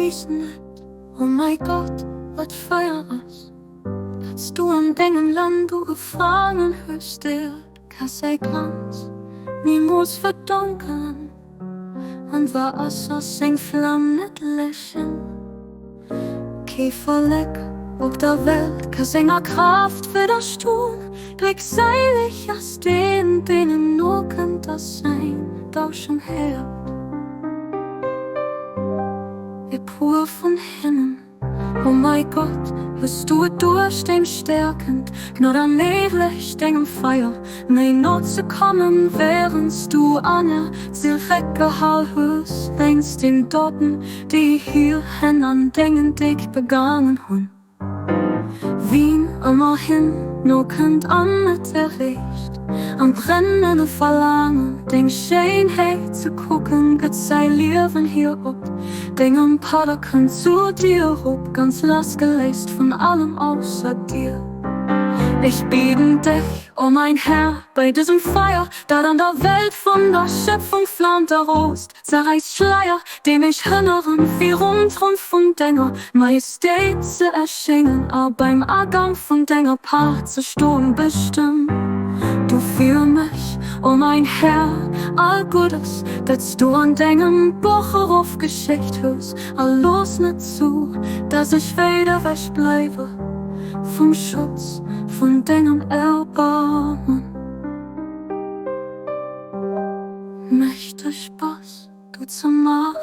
weess net, o mäi Gott, wat Feier ass, dat s du an dengem Land ugefaangen hues, d'Äerd ka säi Glanz nimools verdonkelen, an d'Waasser seng Flam net läschen. Kee Vollek op der Welt ka senger Kraaft widderstoen, gléckséileg ass deen, deen em nokënnt a säin Dauschen héiert. E puer vun hinnen, o mäi Gott, hues du et duerch deng stäerkend Gnod erméiglecht, dengem Feier méi no ze kommen, wärend s du aner zeréckgehal hues wéinst den Doten, déi hir Hänn an dengen Deeg begaangen hunn. Wien ëmmerhin no kënnt an et erreecht, am brennende Verlaangen deng Schéinheet ze kucken, gëtt säi Liewen hir op dengem Pad a kënnt zu dir erop, ganz lassgeléist vun allem ausser dir. Ech bieden dech, o mäin Här, bei dësem Feier, dat an der Welt vun der Schëpfung flamt a roost, Zerräiss d'Schleier, déi mech hënneren, virum Thron vun denger Majestät ze erschéngen a beim Agank vun denger Paart ze stoen. Bestëmm du fir mech, o mäin Här, all Guddes, dat s du an dengem Buch erofgeschéckt hues, a looss net zu, dass ech wäit ewech bleiwe vum Schutz vun dengem Erbarmen. Mächteg bass du ze maachen,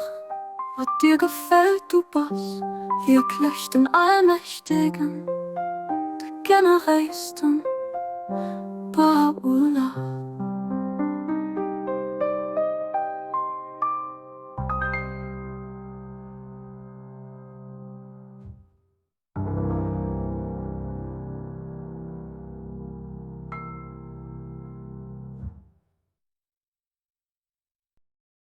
wat dir gefält, du bass wierklech den Allmächtegen, de Generéisten Ba'Ullah.